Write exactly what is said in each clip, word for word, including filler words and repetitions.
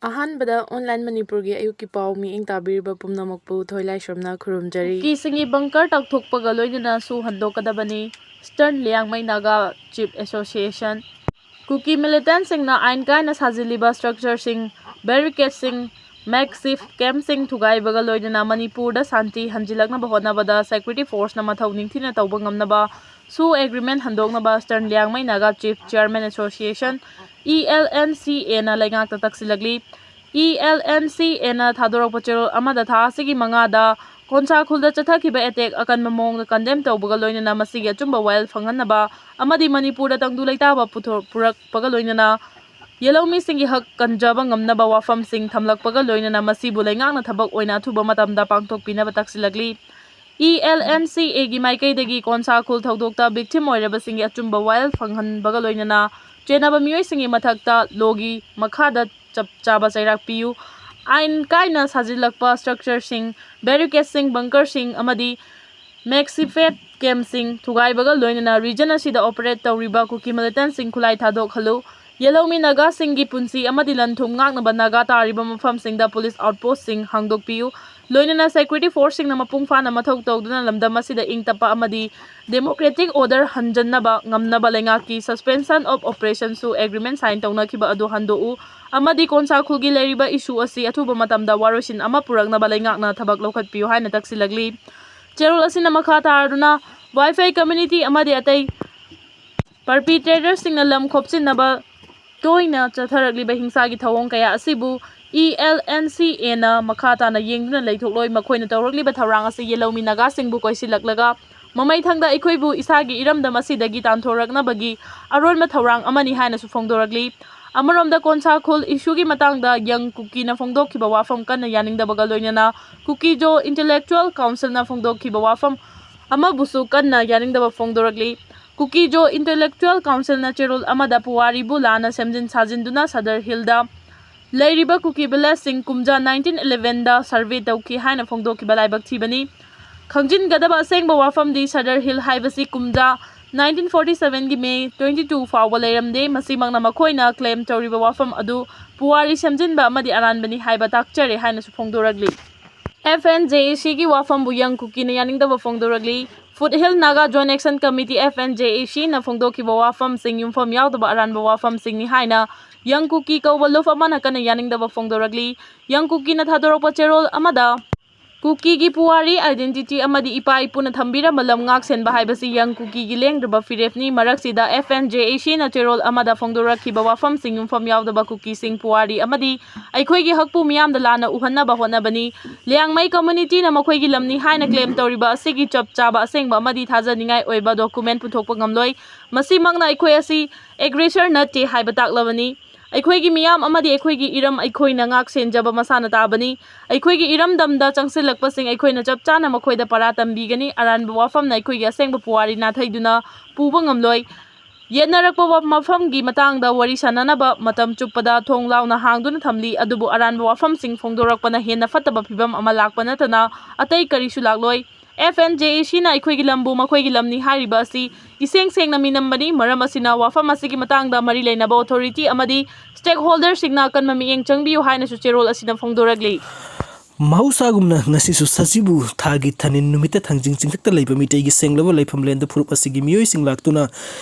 ꯑꯍꯥꯟꯕꯗ ꯑꯣꯟꯂꯥꯏꯟ ꯃꯅꯤꯄꯨꯔꯒꯤ ꯑꯌꯨꯛꯀꯤ ꯄꯥꯎ ꯃꯤꯠꯌꯦꯡ ꯇꯥꯕꯤꯔꯤꯕ ꯄꯨꯝꯅꯃꯛꯄꯨ ꯊꯣꯏꯂꯥꯏꯁ꯭ꯔꯝꯅ ꯈꯨꯔꯨꯝꯖꯔꯤ꯫ ꯀꯨꯀꯤꯁꯤꯡꯒꯤ ꯕꯪꯀꯔ ꯇꯥꯛꯊꯣꯛꯄꯒ ꯂꯣꯏꯅꯅ ꯁꯨ ꯍꯟꯗꯣꯛꯀꯗꯕꯅꯤ꯫ Eastern Liangmai Naga chief association. Kuki ꯃꯤꯂꯤꯇꯦꯟꯁꯤꯡꯅ ꯑꯥꯏꯟ ꯀꯥꯏꯅ ꯁꯥꯖꯤꯜꯂꯤꯕ ꯁ꯭ꯇ꯭ꯔꯛꯆꯔꯁꯤꯡ, ꯕꯦꯔꯤꯀꯦꯗꯁꯤꯡ, ꯃꯦꯛꯁꯤꯐ ꯀꯦꯝꯞꯁꯤꯡ ꯊꯨꯒꯥꯏꯕꯒ ꯂꯣꯏꯅꯅ ꯃꯅꯤꯄꯨꯔꯗ ꯁꯥꯟꯇꯤ ꯍꯟꯖꯤꯜꯂꯛꯅꯕ ꯍꯣꯠꯅꯕꯗ ꯁꯦꯀ꯭ꯌꯨꯔꯤꯇꯤ ꯐꯣꯔꯁꯅ ꯃꯊꯧ ꯅꯤꯡꯊꯤꯅ ꯇꯧꯕ ꯉꯝꯅꯕ ꯁꯨ ꯑꯦꯒ꯭ꯔꯤꯃꯦꯟ ꯍꯟꯗꯣꯛꯅꯕ eastern Liangmai Naga chief chairmen association, E L N C ꯑꯦꯅ ꯂꯩꯉꯥꯛꯇ ꯇꯛꯁꯤꯜꯂꯛꯂꯤ꯫ ꯏ ꯑꯦꯜ ꯑꯦꯟ ꯁꯤ ꯑꯦꯅ ꯊꯥꯗꯣꯔꯛꯄ ꯆꯦꯔꯣꯜ ꯑꯃꯗ ꯊꯥ ꯑꯁꯤꯒꯤ ꯃꯉꯥꯗ ꯀꯣꯟꯁꯥ ꯈꯨꯜꯗ ꯆꯠꯊꯈꯤꯕ ꯑꯦꯇꯦꯛ ꯑꯀꯟꯕ ꯃꯑꯣꯡꯗ ꯀꯟꯗꯦꯝ ꯇꯧꯕꯒ ꯂꯣꯏꯅꯅ ꯃꯁꯤꯒꯤ ꯑꯆꯨꯝꯕ ꯋꯥꯌꯦꯜ ꯐꯪꯍꯟꯅꯕ ꯑꯃꯗꯤ ꯃꯅꯤꯄꯨꯔꯗ ꯇꯪꯗꯨ ꯂꯩꯇꯥꯕ ꯄꯨꯊꯣꯛ-, ꯄꯨꯔꯛꯄꯒ ꯂꯣꯏꯅꯅ ꯌꯦꯜꯍꯧꯃꯤꯁꯤꯡꯒꯤ ꯍꯛ ꯀꯟꯖꯕ ꯉꯝꯅꯕ ꯋꯥꯐꯝꯁꯤꯡ ꯊꯝꯂꯛꯄꯒ ꯂꯣꯏꯅꯅ ꯃꯁꯤꯕꯨ ꯂꯩꯉꯥꯛꯅ ꯊꯕꯛ ꯑꯣꯏꯅ ꯑꯊꯨꯕ ꯃꯇꯝꯗ ꯄꯥꯡꯊꯣꯛꯄꯤꯅꯕ ꯇꯛꯁꯤꯜꯂꯛꯂꯤ꯫ ꯏ ꯑꯦꯜ ꯑꯦꯟ ꯁꯤ ꯑꯦꯒꯤ ꯃꯥꯏꯀꯩꯗꯒꯤ ꯀꯣꯟꯁꯥ ꯈꯨꯜ ꯊꯧꯗꯣꯛꯇ ꯚꯤꯛꯇꯤꯝ ꯑꯣꯏꯔꯕꯁꯤꯡꯒꯤ ꯑꯆꯨꯝꯕ ꯋꯥꯌꯦꯜ ꯐꯪꯍꯟꯕꯒ ꯂꯣꯏꯅꯅ ꯆꯦꯟꯅꯕ ꯃꯤꯑꯣꯏꯁꯤꯡꯒꯤ ꯃꯊꯛꯇ ꯂꯣꯒꯤ ꯃꯈꯥꯗ ꯆꯞ ꯆꯥꯕ ꯆꯩꯔꯥꯛ ꯄꯤꯌꯨ꯫ ꯑꯥꯏꯟ ꯀꯥꯏꯅ ꯁꯥꯖꯤꯜꯂꯛꯄ ꯁ꯭ꯇ꯭ꯔꯛꯆꯔꯁꯤꯡ, ꯕꯦꯔꯤꯀꯦꯗꯁꯤꯡ, ꯕꯪꯀꯔꯁꯤꯡ ꯑꯃꯗꯤ ꯃꯦꯛꯁꯤꯐꯦꯠ ꯀꯦꯝꯞꯁꯤꯡ ꯊꯨꯒꯥꯏꯕꯒ ꯂꯣꯏꯅꯅ ꯔꯤꯖꯟ ꯑꯁꯤꯗ ꯑꯣꯄꯔꯦꯠ ꯇꯧꯔꯤꯕ ꯀꯨꯀꯤ ꯃꯤꯂꯤꯇꯦꯟꯁꯤꯡ ꯈꯨꯠꯂꯥꯏ ꯊꯥꯗꯣꯛꯍꯜꯂꯨ꯫ ꯌꯦꯜꯍꯧꯃꯤ ꯅꯥꯒꯥꯁꯤꯡꯒꯤ ꯄꯨꯟꯁꯤ ꯑꯃꯗꯤ ꯂꯟ ꯊꯨꯝ ꯉꯥꯛꯅꯕ ꯅꯥꯒꯥ ꯇꯥꯔꯤꯕ ꯃꯐꯝꯁꯤꯡꯗ ꯄꯨꯂꯤꯁ ꯑꯥꯎꯠꯄꯣꯁ꯭ꯠꯁꯤꯡ ꯍꯥꯡꯗꯣꯛꯄꯤꯌꯨ꯫ ꯂꯣꯏꯅꯅ ꯁꯦꯀ꯭ꯌꯨꯔꯤꯇꯤ ꯐꯣꯔꯁꯁꯤꯡꯅ ꯃꯄꯨꯡ ꯐꯥꯅ ꯃꯊꯧ ꯇꯧꯗꯨꯅ ꯂꯝꯗꯝ ꯑꯁꯤꯗ ꯏꯪ ꯇꯞꯄ ꯑꯃꯗꯤ ꯗꯦꯃꯣꯀ꯭ꯔꯦꯇꯤꯛ ꯑꯣꯔꯗꯔ ꯍꯟꯖꯟꯅꯕ ꯉꯝꯅꯕ ꯂꯩꯉꯥꯛꯀꯤ ꯁꯁꯄꯦꯟꯁꯟ ꯑꯣꯐ ꯑꯣꯄꯔꯦꯁꯟꯁꯨ ꯑꯦꯒ꯭ꯔꯤꯃꯦꯟ ꯁꯥꯏꯟ ꯇꯧꯅꯈꯤꯕ ꯑꯗꯨ ꯍꯟꯗꯣꯛꯎ ꯑꯃꯗꯤ ꯀꯣꯟꯁꯥ ꯈꯨꯜꯒꯤ ꯂꯩꯔꯤꯕ ꯏꯁꯨ ꯑꯁꯤ ꯑꯊꯨꯕ ꯃꯇꯝꯗ ꯋꯥꯔꯣꯏꯁꯤꯟ ꯑꯃ ꯄꯨꯔꯛꯅꯕ ꯂꯩꯉꯥꯛꯅ ꯊꯕꯛ ꯂꯧꯈꯠꯄꯤꯌꯨ ꯍꯥꯏꯅ ꯇꯛꯁꯤꯜꯂꯛꯂꯤ꯫ ꯆꯦꯔꯣꯜ ꯑꯁꯤꯅ ꯃꯈꯥ ꯇꯥꯔꯗꯨꯅ ꯋꯥꯏꯐꯥꯏ ꯀꯝꯃ꯭ꯌꯨꯅꯤꯇꯤ ꯑꯃꯗꯤ ꯑꯇꯩ ꯄꯔꯄꯤꯇ꯭ꯔꯦꯇꯔꯁꯤꯡꯅ ꯂꯝ ꯈꯣꯞꯆꯤꯟꯅꯕ ꯇꯣꯏꯅ ꯆꯠꯊꯔꯛꯂꯤꯕ ꯍꯤꯡꯁꯥꯒꯤ ꯊꯧꯑꯣꯡ ꯀꯌꯥ ꯑꯁꯤꯕꯨ ꯏ ꯑꯦꯜ ꯑꯦꯟ ꯁꯤ ꯑꯦꯅ ꯃꯈꯥ ꯇꯥꯅ ꯌꯦꯡꯗꯨꯅ ꯂꯩꯊꯣꯛꯂꯣꯏ꯫ ꯃꯈꯣꯏꯅ ꯇꯧꯔꯛꯂꯤꯕ ꯊꯧꯔꯥꯡ ꯑꯁꯤ ꯌꯦꯜꯍꯧꯃꯤ ꯅꯥꯒꯥꯁꯤꯡꯕꯨ ꯀꯣꯏꯁꯤꯜꯂꯛꯂꯒ ꯃꯃꯩꯊꯪꯗ ꯑꯩꯈꯣꯏꯕꯨ ꯏꯁꯥꯒꯤ ꯏꯔꯝꯗꯝ ꯑꯁꯤꯗꯒꯤ ꯇꯥꯟꯊꯣꯔꯛꯅꯕꯒꯤ ꯑꯔꯣꯟꯕ ꯊꯧꯔꯥꯡ ꯑꯃꯅꯤ ꯍꯥꯏꯅꯁꯨ ꯐꯣꯡꯗꯣꯔꯛꯂꯤ꯫ ꯑꯃꯔꯣꯝꯗ ꯀꯣꯟꯁꯥ ꯈꯨꯜ ꯏꯁꯨꯒꯤ ꯃꯇꯥꯡꯗ ꯌꯪ ꯀꯨꯀꯤꯅ ꯐꯣꯡꯗꯣꯛꯈꯤꯕ ꯋꯥꯐꯝ ꯀꯟꯅ ꯌꯥꯅꯤꯡꯗꯕꯒ ꯂꯣꯏꯅꯅ ꯀꯨꯀꯤꯖꯣ ꯏꯟꯇꯦꯂꯦꯛꯆꯨꯋꯦꯜ ꯀꯥꯎꯟꯁꯤꯜꯅ ꯐꯣꯡꯗꯣꯛꯈꯤꯕ ꯋꯥꯐꯝ ꯑꯃꯕꯨꯁꯨ ꯀꯟꯅ ꯌꯥꯅꯤꯡꯗꯕ ꯐꯣꯡꯗꯣꯔꯛꯂꯤ꯫ ꯀꯨꯀꯤꯖꯣ ꯏꯟꯇꯦꯂꯦꯛꯆꯨꯋꯦꯜ ꯀꯥꯎꯟꯁꯤꯜꯅ ꯆꯦꯔꯣꯜ ꯑꯃꯗ ꯄꯨꯋꯥꯔꯤꯕꯨ ꯂꯥꯟꯅ ꯁꯦꯝꯖꯤꯟ ꯁꯥꯖꯤꯟꯗꯨꯅ ꯁꯗꯔ ꯍꯤꯜꯗ ꯂꯩꯔꯤꯕ ꯀꯨꯀꯤ ꯚꯤꯂꯦꯖꯁꯤꯡ ꯀꯨꯝꯖꯥ ꯅꯥꯏꯟꯇꯤꯟ ꯏꯂꯦꯚꯦꯟꯗ ꯁꯔꯚꯦ ꯇꯧꯈꯤ ꯍꯥꯏꯅ ꯐꯣꯡꯗꯣꯛꯈꯤꯕ ꯂꯥꯏꯕꯛ ꯊꯤꯕꯅꯤ꯫ ꯈꯪꯖꯤꯟꯒꯗꯕ ꯑꯁꯦꯡꯕ ꯋꯥꯐꯝꯗꯤ ꯁꯗꯔ ꯍꯤꯜ ꯍꯥꯏꯕꯁꯤ ꯀꯨꯝꯖꯥ ꯅꯥꯏꯟꯇꯤꯟ ꯐꯣꯔꯇꯤ ꯁꯚꯦꯟꯒꯤ ꯃꯦ ꯇ꯭ꯋꯦꯟꯇꯤ ꯇꯨ ꯐꯥꯎꯕ ꯂꯩꯔꯝꯗꯦ꯫ ꯃꯁꯤꯃꯛꯅ ꯃꯈꯣꯏꯅ ꯀ꯭ꯂꯦꯝ ꯇꯧꯔꯤꯕ ꯋꯥꯐꯝ ꯑꯗꯨ ꯄꯨꯋꯥꯔꯤ ꯁꯦꯝꯖꯤꯟꯕ ꯑꯃꯗꯤ ꯑꯔꯥꯟꯕꯅꯤ ꯍꯥꯏꯕ ꯇꯥꯛꯆꯔꯦ ꯍꯥꯏꯅꯁꯨ ꯐꯣꯡꯗꯣꯔꯛꯂꯤ꯫ ꯑꯦꯐ ꯑꯦꯟ ꯖꯦ ꯑꯦ ꯁꯤꯒꯤ ꯋꯥꯐꯝꯕꯨ ꯌꯪ ꯀꯨꯀꯤꯅ ꯌꯥꯅꯤꯡꯗꯕ ꯐꯣꯡꯗꯣꯔꯛꯂꯤ꯫ Foothill Naga joint action committee, F N J A ꯁꯤꯅ ꯐꯣꯡꯗꯣꯛꯈꯤꯕ ꯋꯥꯐꯝꯁꯤꯡ ꯌꯨꯝꯐꯝ ꯌꯥꯎꯗꯕ ꯑꯔꯥꯟꯕ ꯋꯥꯐꯝꯁꯤꯡꯅꯤ ꯍꯥꯏꯅ ꯌꯪ ꯀꯨꯀꯤ ꯀꯧꯕ ꯂꯨꯞ ꯑꯃꯅ ꯀꯟꯅ ꯌꯥꯅꯤꯡꯗꯕ ꯐꯣꯡꯗꯣꯔꯛꯂꯤ꯫ ꯌꯪ ꯀꯨꯀꯤꯅ ꯊꯥꯗꯣꯔꯛꯄ ꯆꯦꯔꯣꯜ ꯑꯃꯗ ꯀꯨꯀꯤꯒꯤ ꯄꯨꯋꯥꯔꯤ, identity ꯑꯃꯗꯤ ꯏꯄꯥ ꯏꯄꯨꯅ ꯊꯝꯕꯤꯔꯝꯕ ꯂꯝ ꯉꯥꯛ ꯁꯦꯟꯕ ꯍꯥꯏꯕꯁꯤ ꯌꯪ ꯀꯨꯀꯤꯒꯤ ꯂꯦꯡꯗ꯭ꯔꯕ ꯐꯤꯔꯦꯞꯅꯤ꯫ ꯃꯔꯛꯁꯤꯗ ꯑꯦꯐ ꯑꯦꯟ ꯖꯦ ꯑꯦ ꯁꯤꯅ ꯆꯦꯔꯣꯜ ꯑꯃꯗ ꯐꯣꯡꯗꯣꯔꯛꯈꯤꯕ ꯋꯥꯐꯝꯁꯤꯡ ꯌꯨꯝꯐꯝ ꯌꯥꯎꯗꯕ ꯀꯨꯀꯤꯁꯤꯡ ꯄꯨꯋꯥꯔꯤ ꯑꯃꯗꯤ ꯑꯩꯈꯣꯏꯒꯤ ꯍꯛꯄꯨ ꯃꯤꯌꯥꯝꯗ ꯂꯥꯟꯅ ꯎꯍꯟꯅꯕ ꯍꯣꯠꯅꯕꯅꯤ꯫ ꯂꯤꯌꯥꯡꯃꯩ ꯀꯝꯃꯨꯅꯤꯇꯤꯅ ꯃꯈꯣꯏꯒꯤ ꯂꯝꯅꯤ ꯍꯥꯏꯅ ꯀ꯭ꯂꯦꯝ ꯇꯧꯔꯤꯕ ꯑꯁꯤꯒꯤ ꯆꯞ ꯆꯥꯕ, ꯑꯁꯦꯡꯕ ꯑꯃꯗꯤ ꯊꯥꯖꯅꯤꯡꯉꯥꯏ ꯑꯣꯏꯕ ꯗꯣꯀꯨꯃꯦꯟ ꯄꯨꯊꯣꯛꯄ ꯉꯝꯂꯣꯏ꯫ ꯃꯁꯤꯃꯛꯅ ꯑꯩꯈꯣꯏ ꯑꯁꯤ ꯑꯦꯒ꯭ꯔꯦꯁꯔ ꯅꯠꯇꯦ ꯍꯥꯏꯕ ꯇꯥꯛꯂꯕꯅꯤ꯫ ꯑꯩꯈꯣꯏꯒꯤ ꯃꯤꯌꯥꯝ ꯑꯃꯗꯤ ꯑꯩꯈꯣꯏꯒꯤ ꯏꯔꯝ ꯑꯩꯈꯣꯏꯅ ꯉꯥꯛ ꯁꯦꯟꯖꯕ ꯃꯁꯥꯅ ꯇꯥꯕꯅꯤ꯫ ꯑꯩꯈꯣꯏꯒꯤ ꯏꯔꯝꯗꯝꯗ ꯆꯪꯁꯤꯜꯂꯛꯄꯁꯤꯡ ꯑꯩꯈꯣꯏꯅ ꯆꯞ ꯆꯥꯅ ꯃꯈꯣꯏꯗ ꯄꯔꯥ ꯇꯝꯕꯤꯒꯅꯤ꯫ ꯑꯔꯥꯟꯕ ꯋꯥꯐꯝꯅ ꯑꯩꯈꯣꯏꯒꯤ ꯑꯁꯦꯡꯕ ꯄꯨꯋꯥꯔꯤ ꯅꯥꯊꯩꯗꯨꯅ ꯄꯨꯕ ꯉꯝꯂꯣꯏ꯫ ꯌꯦꯠꯅꯔꯛꯄ ꯋꯥ-, ꯃꯐꯝꯒꯤ ꯃꯇꯥꯡꯗ ꯋꯥꯔꯤ ꯁꯥꯅꯅꯕ ꯃꯇꯝ ꯆꯨꯞꯄꯗ ꯊꯣꯡ ꯂꯥꯎꯅ ꯍꯥꯡꯗꯨꯅ ꯊꯝꯂꯤ, ꯑꯗꯨꯕꯨ ꯑꯔꯥꯟꯕ ꯋꯥꯐꯝꯁꯤꯡ ꯐꯣꯡꯗꯣꯔꯛꯄꯅ ꯍꯦꯟꯅ ꯐꯠꯇꯕ ꯐꯤꯕꯝ ꯑꯃ ꯂꯥꯛꯄ ꯅꯠꯇꯅ ꯑꯇꯩ ꯀꯔꯤꯁꯨ ꯂꯥꯛꯂꯣꯏ꯫ ꯑꯦꯐ ꯑꯦꯟ ꯖꯦ ꯑꯦ ꯁꯤꯅ ꯑꯩꯈꯣꯏꯒꯤ ꯂꯝꯕꯨ ꯃꯈꯣꯏꯒꯤ ꯂꯝꯅꯤ ꯍꯥꯏꯔꯤꯕ ꯑꯁꯤ ꯏꯁꯦꯡ ꯁꯦꯡꯅ ꯃꯤꯅꯝꯕꯅꯤ꯫ ꯃꯔꯝ ꯑꯁꯤꯅ ꯋꯥꯐꯝ ꯑꯁꯤꯒꯤ ꯃꯇꯥꯡꯗ ꯃꯔꯤ ꯂꯩꯅꯕ ꯑꯣꯊꯣꯔꯤꯇꯤ ꯑꯃꯗꯤ ꯁ꯭ꯇꯦꯛꯍꯣꯜꯗꯔꯁꯤꯡꯅ ꯑꯀꯟꯕ ꯃꯤꯠꯌꯦꯡ ꯆꯪꯕꯤꯌꯨ ꯍꯥꯏꯅꯁꯨ ꯆꯦꯔꯣꯜ ꯑꯁꯤꯅ ꯐꯣꯡꯗꯣꯔꯛꯂꯤ꯫ ꯃꯍꯧꯁꯥꯒꯨꯝꯅ ꯉꯁꯤꯁꯨ ꯁꯖꯤꯕꯨ ꯊꯥꯒꯤ ꯊꯥꯅꯤꯟ ꯅꯨꯃꯤꯠꯇ ꯊꯥꯡꯖꯤꯡ ꯆꯤꯡꯊꯛꯇ ꯂꯩꯕ ꯃꯤꯇꯩꯒꯤ ꯁꯦꯡꯂꯕ ꯂꯩꯐꯝ ꯂꯦꯟꯗ ꯐꯨꯔꯨꯞ ꯑꯁꯤꯒꯤ ꯃꯤꯑꯣꯏꯁꯤꯡ ꯂꯥꯛꯇꯨꯅ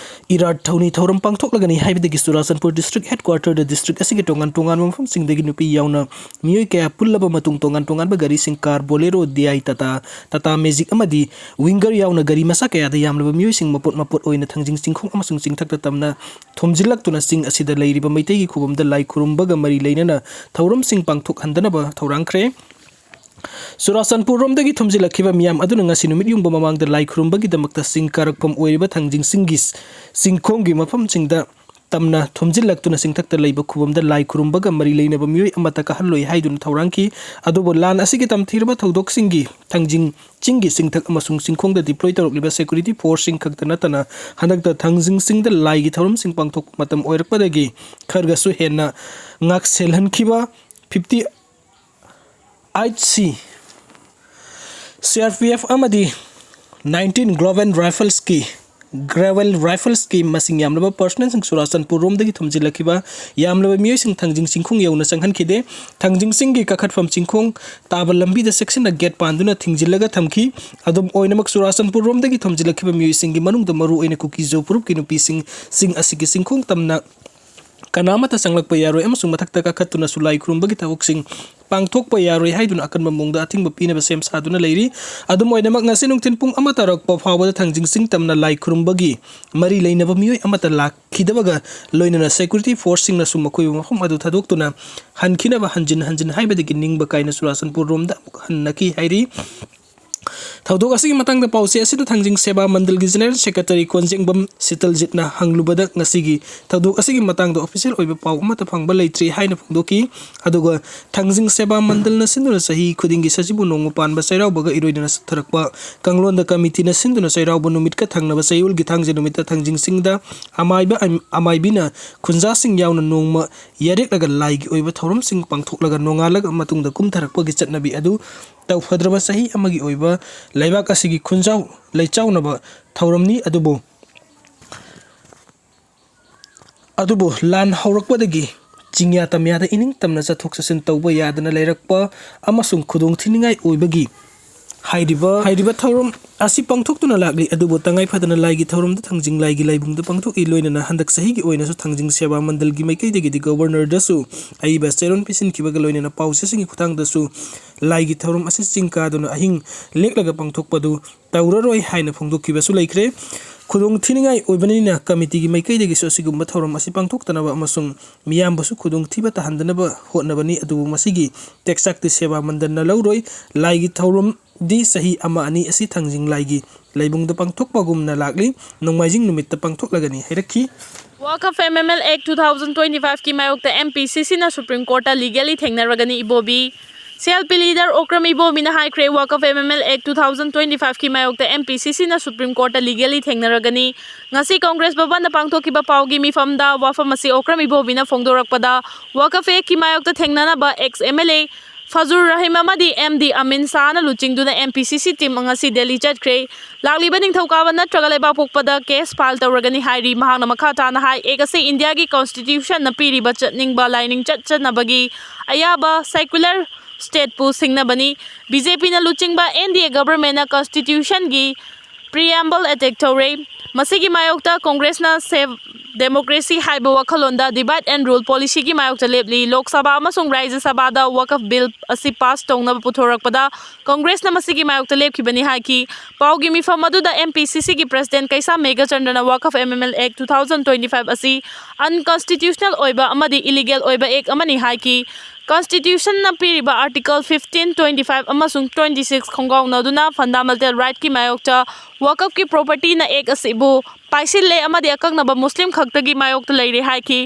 ꯏꯔꯥꯠ ꯊꯧꯅꯤ ꯊꯧꯔꯝ ꯄꯥꯡꯊꯣꯛꯂꯒꯅꯤ ꯍꯥꯏꯕꯗꯒꯤ ꯆꯨꯔꯥꯆꯥꯟꯄꯨꯔ ꯗꯤꯁꯇ꯭ꯔꯤꯛ ꯍꯦꯗꯀ꯭ꯋꯥꯇꯔꯗ ꯗꯤꯁꯇ꯭ꯔꯤꯛ ꯑꯁꯤꯒꯤ ꯇꯣꯉꯥꯟ ꯇꯣꯉꯥꯟꯕ ꯃꯐꯝꯁꯤꯡꯗꯒꯤ ꯅꯨꯄꯤ ꯌꯥꯎꯅ ꯃꯤꯑꯣꯏ ꯀꯌꯥ ꯄꯨꯜꯂꯕ ꯃꯇꯨꯡ ꯇꯣꯉꯥꯟ ꯇꯣꯉꯥꯟꯕ ꯒꯥꯔꯤꯁꯤꯡ, car, Bolero, D I Tata, Tata magic ꯑꯃꯗꯤ ꯋꯤꯡꯒꯔ ꯌꯥꯎꯅ ꯒꯥꯔꯤ ꯃꯆꯥ ꯀꯌꯥꯗ ꯌꯥꯝꯂꯕ ꯃꯤꯑꯣꯏꯁꯤꯡ ꯃꯄꯣꯠ ꯃꯄꯣꯠ ꯑꯣꯏꯅ ꯊꯥꯡꯖꯤꯡ ꯆꯤꯡꯈꯣꯡ ꯑꯃꯁꯨꯡ ꯆꯤꯡꯊꯛꯇ ꯇꯝꯅ ꯊꯣꯝꯖꯤꯜꯂꯛꯇꯨꯅ ꯆꯤꯡ ꯑꯁꯤꯗ ꯂꯩꯔꯤꯕ ꯃꯩꯇꯩꯒꯤ ꯈꯨꯕꯝꯗ ꯂꯥꯏ ꯈꯨꯔꯨꯝꯕꯒ ꯃꯔꯤ ꯂꯩꯅꯅ ꯊꯧꯔꯝꯁꯤꯡ ꯄꯥꯡꯊꯣꯛꯍꯟꯗꯅꯕ ꯊꯧꯔꯥꯡꯈ꯭ꯔꯦ꯫ ꯆꯨꯔꯥꯆꯥꯟꯄꯨꯔꯔꯣꯝꯗꯒꯤ ꯊꯣꯝꯖꯤꯜꯂꯛꯈꯤꯕ ꯃꯤꯌꯥꯝ ꯑꯗꯨꯅ ꯉꯁꯤ ꯅꯨꯃꯤꯠ ꯌꯨꯡꯕ ꯃꯃꯥꯡꯗ ꯂꯥꯏ ꯈꯨꯔꯨꯝꯕꯒꯤꯗꯃꯛꯇ ꯆꯤꯡ ꯀꯥꯔꯛꯐꯝ ꯑꯣꯏꯔꯤꯕ ꯊꯥꯡꯖꯤꯡ ꯆꯤꯡꯒꯤ ꯆꯤꯡꯈꯣꯡꯒꯤ ꯃꯐꯝꯁꯤꯡꯗ ꯇꯝꯅ ꯊꯣꯝꯖꯤꯜꯂꯛꯇꯨꯅ ꯆꯤꯡꯊꯛꯇ ꯂꯩꯕ ꯈꯨꯕꯝꯗ ꯂꯥꯏ ꯈꯨꯔꯨꯝꯕꯒ ꯃꯔꯤ ꯂꯩꯅꯕ ꯃꯤꯑꯣꯏ ꯑꯃꯠꯇ ꯀꯥꯍꯜꯂꯣꯏ ꯍꯥꯏꯗꯨꯅ ꯊꯧꯔꯥꯡꯈꯤ꯫ ꯑꯗꯨꯕꯨ ꯂꯥꯟ ꯑꯁꯤꯒꯤ ꯇꯝꯊꯤꯔꯕ ꯊꯧꯗꯣꯛꯁꯤꯡꯒꯤ ꯊꯥꯡꯖꯤꯡ ꯆꯤꯡꯒꯤ ꯆꯤꯡꯊꯛ ꯑꯃꯁꯨꯡ ꯆꯤꯡꯈꯣꯡꯗ deploy ꯇꯧꯔꯛꯂꯤꯕ security forceꯁꯤꯡ ꯈꯛꯇ ꯅꯠꯇꯅ ꯍꯟꯗꯛꯇ ꯊꯥꯡꯖꯤꯡ ꯆꯤꯡꯗ ꯂꯥꯏꯒꯤ ꯊꯧꯔꯝꯁꯤꯡ ꯄꯥꯡꯊꯣꯛꯄ ꯃꯇꯝ ꯑꯣꯏꯔꯛꯄꯗꯒꯤ ꯈꯔꯒꯁꯨ ꯍꯦꯟꯅ ꯉꯥꯛꯁꯦꯜꯍꯟꯈꯤꯕ fifty eight C, C R P F ꯑꯃꯗꯤ nineteen Global Riflesꯀꯤ Gravel Rifle Scheme ꯃꯁꯤꯡ ꯌꯥꯝꯂꯕ personnelꯁꯤꯡ ꯆꯨꯔꯥꯆꯥꯟꯄꯨꯔ ꯔꯣꯝꯗꯒꯤ ꯊꯣꯝꯖꯤꯜꯂꯛꯈꯤꯕ ꯌꯥꯝꯂꯕ ꯃꯤꯑꯣꯏꯁꯤꯡ ꯊꯥꯡꯖꯤꯡ ꯆꯤꯡꯈꯣꯡ ꯌꯧꯅ ꯆꯪꯍꯟꯈꯤꯗꯦ꯫ ꯊꯥꯡꯖꯤꯡ ꯆꯤꯡꯒꯤ ꯀꯥꯈꯠꯐꯝ ꯆꯤꯡꯈꯣꯡ ꯇꯥꯕ ꯂꯝꯕꯤꯗ ꯆꯦꯛꯁꯤꯟꯅ gate ꯄꯥꯟꯗꯨꯅ ꯊꯤꯡꯖꯤꯜꯂꯒ ꯊꯝꯈꯤ꯫ ꯑꯗꯨꯝ ꯑꯣꯏꯅꯃꯛ, ꯆꯨꯔꯥꯆꯥꯟꯄꯨꯔ ꯔꯣꯝꯗꯒꯤ ꯊꯣꯝꯖꯤꯜꯂꯛꯈꯤꯕ ꯃꯤꯑꯣꯏꯁꯤꯡꯒꯤ ꯃꯅꯨꯡꯗ ꯃꯔꯨ ꯑꯣꯏꯅ ꯀꯨꯀꯤ ꯖꯣ ꯐꯨꯔꯨꯞꯀꯤ ꯅꯨꯄꯤꯁꯤꯡ, ꯁꯤꯡ ꯑꯁꯤꯒꯤ ꯆꯤꯡꯈꯣꯡ ꯇꯝꯅ ꯀꯅꯥꯃꯠꯇ ꯆꯪꯂꯛꯄ ꯌꯥꯔꯣꯏ ꯑꯃꯁꯨꯡ ꯃꯊꯛꯇ ꯀꯥꯈꯠꯇꯨꯅꯁꯨ ꯂꯥꯏ ꯈꯨꯔꯨꯝꯕꯒꯤ ꯊꯕꯛꯁꯤꯡ ꯄꯥꯡꯊꯣꯛꯄ ꯌꯥꯔꯣꯏ ꯍꯥꯏꯗꯨꯅ ꯑꯀꯟꯕ ꯃꯑꯣꯡꯗ ꯑꯊꯤꯡꯕ ꯄꯤꯅꯕ ꯁꯦꯝ ꯁꯥꯗꯨꯅ ꯂꯩꯔꯤ꯫ ꯑꯗꯨꯝ ꯑꯣꯏꯅꯃꯛ, ꯉꯁꯤ ꯅꯨꯡꯊꯤꯜ ꯄꯨꯡ ꯑꯃ ꯇꯥꯔꯛꯄ ꯐꯥꯎꯕꯗ ꯊꯥꯡꯖꯤꯡ ꯆꯤꯡ ꯇꯝꯅ ꯂꯥꯏ ꯈꯨꯔꯨꯝꯕꯒꯤ ꯃꯔꯤ ꯂꯩꯅꯕ ꯃꯤꯑꯣꯏ ꯑꯃꯠꯇ ꯂꯥꯛꯈꯤꯗꯕꯒ ꯂꯣꯏꯅꯅ security forceꯁꯤꯡꯅꯁꯨ ꯃꯈꯣꯏꯕꯨ ꯃꯐꯝ ꯑꯗꯨ ꯊꯥꯗꯣꯛꯇꯨꯅ ꯍꯟꯈꯤꯅꯕ ꯍꯟꯖꯤꯟ ꯍꯟꯖꯤꯟ ꯍꯥꯏꯕꯗꯒꯤ ꯅꯤꯡꯕ ꯀꯥꯏꯅ ꯆꯨꯔꯥꯆꯥꯟꯄꯨꯔ ꯔꯣꯝꯗ ꯑꯃꯨꯛ ꯍꯟꯅꯈꯤ ꯍꯥꯏꯔꯤ꯫ ꯊꯧꯗꯣꯛ ꯑꯁꯤꯒꯤ ꯃꯇꯥꯡꯗ ꯄꯥꯎꯆꯦ ꯑꯁꯤꯗ ꯊꯥꯡꯖꯤꯡ ꯁꯦꯕꯥ ꯃꯟꯗꯜꯒꯤ General Secretary ꯀꯣꯟꯖꯦꯡꯕꯝ ꯁꯤꯇꯜꯖꯤꯠꯅ ꯍꯪꯂꯨꯕꯗ, ꯉꯁꯤꯒꯤ ꯊꯧꯗꯣꯛ ꯑꯁꯤꯒꯤ ꯃꯇꯥꯡꯗ official ꯑꯣꯏꯕ ꯄꯥꯎ ꯑꯃꯠꯇ ꯐꯪꯕ ꯂꯩꯇ꯭ꯔꯤ ꯍꯥꯏꯅ ꯐꯣꯡꯗꯣꯛꯈꯤ꯫ ꯑꯗꯨꯒ ꯊꯥꯡꯖꯤꯡ ꯁꯦꯕꯥ ꯃꯟꯗꯜꯅ ꯁꯤꯟꯗꯨꯅ ꯆꯍꯤ ꯈꯨꯗꯤꯡꯒꯤ ꯁꯖꯤꯕꯨ ꯅꯣꯡꯃ ꯄꯥꯟꯕ ꯆꯩꯔꯥꯎꯕꯒ ꯏꯔꯣꯏꯅꯅ ꯆꯠꯊꯔꯛꯄ ꯀꯥꯡꯂꯣꯟꯗ ꯀꯃꯤꯇꯤꯅ ꯁꯤꯟꯗꯨꯅ ꯆꯩꯔꯥꯎꯕ ꯅꯨꯃꯤꯠꯀ ꯊꯪꯅꯕ ꯆꯌꯣꯜꯒꯤ ꯊꯥꯡꯖ ꯅꯨꯃꯤꯠꯇ ꯊꯥꯡꯖꯤꯡ ꯆꯤꯡꯗ ꯑꯃꯥꯏꯕ, ꯑꯃꯥꯏꯕꯤꯅ ꯈꯨꯟꯖꯥꯁꯤꯡ ꯌꯥꯎꯅ ꯅꯣꯡꯃ ꯌꯥꯔꯦꯛꯂꯒ ꯂꯥꯏꯒꯤ ꯑꯣꯏꯕ ꯊꯧꯔꯝꯁꯤꯡ ꯄꯥꯡꯊꯣꯛꯂꯒ ꯅꯣꯡꯉꯥꯜꯂꯒ ꯃꯇꯨꯡꯗ ꯀꯨꯝꯊꯔꯛꯄꯒꯤ ꯆꯠꯅꯕꯤ ꯑꯗꯨ ꯇꯧꯐꯗ꯭ꯔꯕ ꯆꯍꯤ ꯑꯃꯒꯤ ꯑꯣꯏꯕ ꯂꯩꯕꯥꯛ ꯑꯁꯤꯒꯤ ꯈꯨꯟꯖꯥꯎ ꯂꯩꯆꯥꯎꯅꯕ ꯊꯧꯔꯝꯅꯤ꯫ ꯑꯗꯨꯕꯨ, ꯑꯗꯨꯕꯨ ꯂꯥꯟ ꯍꯧꯔꯛꯄꯗꯒꯤ ꯆꯤꯡꯌꯥ ꯇꯝꯌꯥꯗ ꯏꯅꯤꯡ ꯇꯝꯅ ꯆꯠꯊꯣꯛ ꯆꯠꯁꯤꯟ ꯇꯧꯕ ꯌꯥꯗꯅ ꯂꯩꯔꯛꯄ ꯑꯃꯁꯨꯡ ꯈꯨꯗꯣꯡ ꯊꯤꯅꯤꯡꯉꯥꯏ ꯑꯣꯏꯕꯒꯤ ꯍꯥꯏꯔꯤꯕ, ꯍꯥꯏꯔꯤꯕ ꯊꯧꯔꯝ ꯑꯁꯤ ꯄꯥꯡꯊꯣꯛꯇꯨꯅ ꯂꯥꯛꯂꯤ꯫ ꯑꯗꯨꯕꯨ ꯇꯉꯥꯏ ꯐꯗꯅ ꯂꯥꯏꯒꯤ ꯊꯧꯔꯝꯗ ꯊꯥꯡꯖꯤꯡ ꯂꯥꯏꯒꯤ ꯂꯥꯏꯕꯨꯡꯗ ꯄꯥꯡꯊꯣꯛꯏ꯫ ꯂꯣꯏꯅꯅ ꯍꯟꯗꯛ ꯆꯍꯤꯒꯤ ꯑꯣꯏꯅꯁꯨ ꯊꯥꯡꯖꯤꯡ ꯁꯦꯕꯥ ꯃꯟꯗꯜꯒꯤ ꯃꯥꯏꯀꯩꯗꯒꯤꯗꯤ Governorꯗꯁꯨ ꯑꯏꯕ ꯆꯦꯔꯣꯜ ꯄꯤꯁꯤꯟꯈꯤꯕꯒ ꯂꯣꯏꯅꯅ ꯄꯥꯎꯆꯦꯁꯤꯡꯒꯤ ꯈꯨꯠꯊꯥꯡꯗꯁꯨ ꯂꯥꯏꯒꯤ ꯊꯧꯔꯝ ꯑꯁꯤ ꯆꯤꯡ ꯀꯥꯗꯨꯅ ꯑꯍꯤꯡ ꯂꯦꯛꯂꯒ ꯄꯥꯡꯊꯣꯛꯄꯗꯨ ꯇꯧꯔꯔꯣꯏ ꯍꯥꯏꯅ ꯐꯣꯡꯗꯣꯛꯈꯤꯕꯁꯨ ꯂꯩꯈ꯭ꯔꯦ꯫ ꯈꯨꯗꯣꯡ ꯊꯤꯅꯤꯡꯉꯥꯏ ꯑꯣꯏꯕꯅꯤꯅ ꯀꯃꯤꯇꯤꯒꯤ ꯃꯥꯏꯀꯩꯗꯒꯤꯁꯨ ꯑꯁꯤꯒꯨꯝꯕ ꯊꯧꯔꯝ ꯑꯁꯤ ꯄꯥꯡꯊꯣꯛꯇꯅꯕ ꯑꯃꯁꯨꯡ ꯃꯤꯌꯥꯝꯕꯨꯁꯨ ꯈꯨꯗꯣꯡꯊꯤꯕ ꯇꯥꯍꯟꯗꯅꯕ ꯍꯣꯠꯅꯕꯅꯤ꯫ ꯑꯗꯨꯕꯨ ꯃꯁꯤꯒꯤ ꯇꯦꯛꯆꯥꯛꯇꯤ ꯁꯦꯕꯥ ꯃꯟꯗꯜꯅ ꯂꯧꯔꯣꯏ꯫ ꯂꯥꯏꯒꯤ ꯊꯧꯔꯝꯗꯤ ꯆꯍꯤ ꯑꯃ ꯑꯅꯤ ꯑꯁꯤ ꯊꯥꯡꯖꯤꯡ ꯂꯥꯏꯒꯤ ꯂꯥꯏꯕꯨꯡꯗ ꯄꯥꯡꯊꯣꯛꯄꯒꯨꯝꯅ ꯂꯥꯛꯂꯤ꯫ ꯅꯣꯡꯃꯥꯏꯖꯤꯡ ꯅꯨꯃꯤꯠꯇ ꯄꯥꯡꯊꯣꯛꯂꯒꯅꯤ ꯍꯥꯏꯔꯛꯈꯤ꯫ Waqf Amendment Act two thousand twenty-five ꯀꯤ ꯃꯥꯌꯣꯛꯇ MPCCꯅ Supreme Courtꯇ legally ꯊꯦꯡꯅꯔꯒꯅꯤ꯫ ꯏꯕꯣꯕꯤ꯫ CLP leader ꯑꯣꯀ꯭ꯔꯝ ꯏꯕꯣꯕꯤꯅ ꯍꯥꯏꯈ꯭ꯔꯦ, Waqf Amendment Act two thousand twenty-five ꯀꯤ ꯃꯥꯌꯣꯛꯇ MPCCꯅ Supreme Courtꯇ legally ꯊꯦꯡꯅꯔꯒꯅꯤ꯫ ꯉꯁꯤ Congress ꯚꯕꯟꯗ ꯄꯥꯡꯊꯣꯛꯈꯤꯕ ꯄꯥꯎꯒꯤ ꯃꯤꯐꯝꯗ ꯋꯥꯐꯝ ꯑꯁꯤ ꯑꯣꯀ꯭ꯔꯝ ꯏꯕꯣꯕꯤꯅ ꯐꯣꯡꯗꯣꯔꯛꯄꯗ, Waqf Actꯀꯤ ꯃꯥꯌꯣꯛꯇ ꯊꯦꯡꯅꯅꯕ ex MLA ꯐꯖꯨꯔ ꯔꯍꯤꯝ ꯑꯃꯗꯤ ꯑꯦꯝ ꯗꯤ ꯑꯃꯤꯟ ꯁꯥꯍꯅ ꯂꯨꯆꯤꯡꯗꯨꯅ ꯑꯦꯝ ꯄꯤ ꯁꯤ ꯁꯤ ꯇꯤꯝ ꯉꯁꯤ ꯗꯦꯜꯂꯤ ꯆꯠꯈ꯭ꯔꯦ꯫ ꯂꯥꯛꯂꯤꯕ ꯅꯤꯡꯊꯧꯀꯥꯕ ꯅꯠꯇ꯭ꯔꯒ ꯂꯩꯕꯥꯛꯄꯣꯛꯄꯗ ꯀꯦꯁ ꯐꯥꯏꯜ ꯇꯧꯔꯒꯅꯤ ꯍꯥꯏꯔꯤ꯫ ꯃꯍꯥꯛꯅ ꯃꯈꯥ ꯇꯥꯅ ꯍꯥꯏ, ꯑꯦꯛ ꯑꯁꯤ ꯏꯟꯗꯤꯌꯥꯒꯤ ꯀꯟꯁꯇꯤꯇ꯭ꯌꯨꯁꯟꯅ ꯄꯤꯔꯤꯕ ꯆꯠꯅꯤꯡꯕ ꯂꯥꯏꯅꯤꯡ ꯆꯠꯆꯅꯕꯒꯤ ꯑꯌꯥꯕ ꯁꯦꯀ꯭ꯌꯨꯂꯔ ꯁ꯭ꯇꯦꯠꯄꯨ ꯁꯤꯡꯅꯕꯅꯤ꯫ ꯕꯤ ꯖꯦ ꯄꯤꯅ ꯂꯨꯆꯤꯡꯕ ꯑꯦꯟ ꯗꯤ ꯑꯦ ꯒꯚꯔꯟꯃꯦꯟꯠꯅ ꯀꯟꯁꯇꯤꯇ꯭ꯌꯨꯁꯟꯒꯤ ꯄ꯭ꯔꯤꯑꯦꯝꯕꯜ ꯑꯦꯇꯦꯛ ꯇꯧꯔꯦ꯫ ꯃꯁꯤꯒꯤ ꯃꯥꯌꯣꯛꯇ ꯀꯣꯡꯒ꯭ꯔꯦꯁꯅ ꯁꯦꯞ ꯗꯦꯃꯣꯀ꯭ꯔꯦꯁꯤ ꯍꯥꯏꯕ ꯋꯥꯈꯜꯂꯣꯟꯗ ꯗꯤꯚꯥꯏꯗ ꯑꯦꯟ ꯔꯨꯜ ꯄꯣꯂꯤꯁꯤꯒꯤ ꯃꯥꯌꯣꯛꯇ ꯂꯦꯞꯂꯤ꯫ ꯂꯣꯛ ꯁꯚꯥ ꯑꯃꯁꯨꯡ ꯔꯥꯖ꯭ꯌ ꯁꯚꯥꯗ ꯋꯥꯀꯐ ꯕꯤꯜ ꯑꯁꯤ ꯄꯥꯁ ꯇꯧꯅꯕ ꯄꯨꯊꯣꯔꯛꯄꯗ ꯀꯣꯡꯒ꯭ꯔꯦꯁꯅ ꯃꯁꯤꯒꯤ ꯃꯥꯌꯣꯛꯇ ꯂꯦꯞꯈꯤꯕꯅꯤ ꯍꯥꯏꯈꯤ꯫ ꯄꯥꯎꯒꯤ ꯃꯤꯐꯝ ꯑꯗꯨꯗ ꯑꯦꯝ ꯄꯤ ꯁꯤ ꯁꯤꯒꯤ ꯄ꯭ꯔꯁꯤꯗꯦꯟꯠ ꯀꯩꯁꯥꯝ ꯃꯦꯘꯆꯟꯗ꯭ꯔꯅ ꯋꯥꯀꯐ M N L act two thousand twenty five ꯑꯁꯤ ꯑꯟꯀꯟꯁꯇꯤꯇ꯭ꯌꯨꯁꯅꯦꯜ ꯑꯣꯏꯕ ꯑꯃꯗꯤ ꯏꯂꯤꯒꯦꯜ ꯑꯣꯏꯕ ꯑꯦꯛ ꯑꯃꯅꯤ ꯍꯥꯏꯈꯤ꯫ ꯀꯟꯁꯇꯤꯇ꯭ꯌꯨꯁꯟꯅ ꯄꯤꯔꯤꯕ ꯑꯥꯔꯇꯤꯀꯜ ꯐꯤꯐꯇꯤꯟ, ꯇ꯭ꯋꯦꯟꯇꯤ ꯐꯥꯏꯚ ꯑꯃꯁꯨꯡ ꯇ꯭ꯋꯦꯟꯇꯤ ꯁꯤꯛꯁ ꯈꯣꯡꯒꯥꯎꯅꯗꯨꯅ ꯐꯟꯗꯥꯃꯦꯟꯇꯦꯜ ꯔꯥꯏꯠꯀꯤ ꯃꯥꯌꯣꯛꯇ ꯋꯥꯀꯐꯀꯤ ꯄ꯭ꯔꯣꯄꯔꯇꯤꯅ ꯑꯦꯛ ꯑꯁꯤꯕꯨ ꯄꯥꯏꯁꯤꯜꯂꯦ ꯑꯃꯗꯤ ꯑꯀꯛꯅꯕ ꯃꯨꯁꯂꯤꯝ ꯈꯛꯇꯒꯤ ꯃꯥꯌꯣꯛꯇ ꯂꯩꯔꯦ ꯍꯥꯏꯈꯤ꯫